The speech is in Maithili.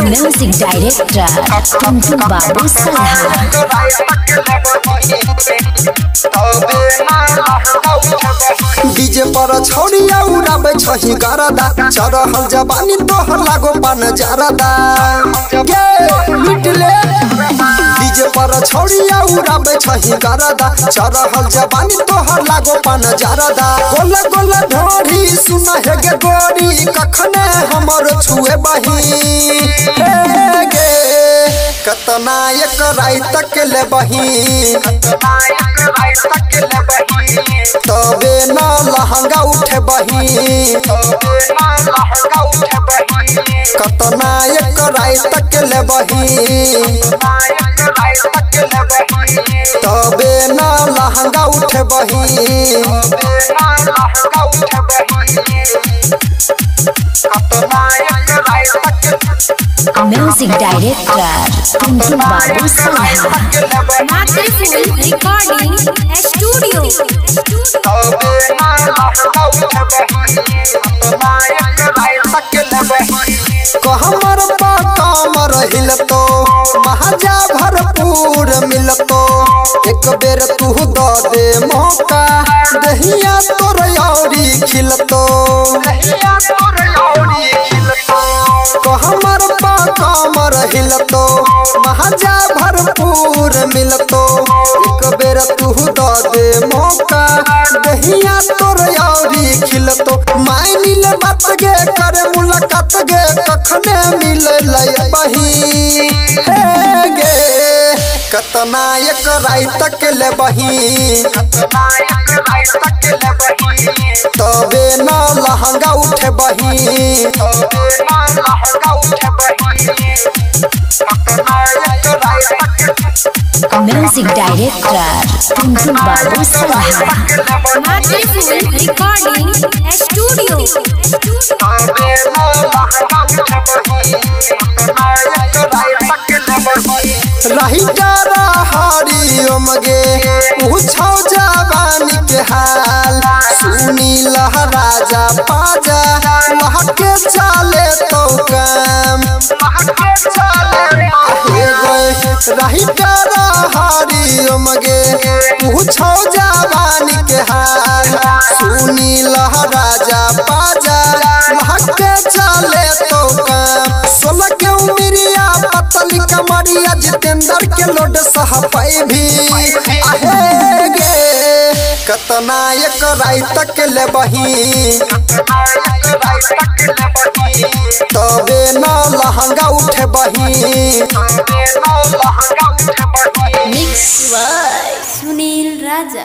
Music director Tuntun Babu Salha. DJ पर छौड़िया उड़ाबै छही गरदा, चढ़ल जवानी तोहर लागो पान जरदा। गे लूट ले। डीजे पर छौड़िया उड़ाबै छही गरदा, चढ़ल जवानी तोहर लागो पान जरदा। गोल गोल ढोरी सुन हे गे गोरी, कखने हमर छुए बही। हे गे कतना एक रात तक लेबही, तबे न लहंगा उठबही। कतना एक रात तक लेबही, तबे न lehenga उठबही। Music director Tuntun Babu Salha. Recording studio. कहमर पा कमर हिलतो, महाजा भरपूर मिलतो। एक बेर तू the they मौका, दहिया तोर औरी खिलतो। कहमर पा कमर हिलतो, महाजा भरपूर मिलतो। एक बेर तू the they मौका, दहिया तोर औरी खिलतो। माइनिल बात गे करे मुलाकात गे, कखने मिले बही। हे गे कतना एक रात तक लेबही, तबे न lehenga उठबही। Music director Tuntun Babu Salha. Recording studio. Hari Om गे पूछो जवानी के हाल, सुनी लह राजा पाजा लहके चले तो काम। हरिओम गे पूछो जवानी के हाल, सुनी लह राजा पाजा लहके चले तो काम। 16 के उमरिया पतली कमरिया, जितेंद्र के लोड सह भी। आहे गे कतना एक रात तक लेबही, तबे न लहंगा उठबही। मिक्स बाय सुनील राजा।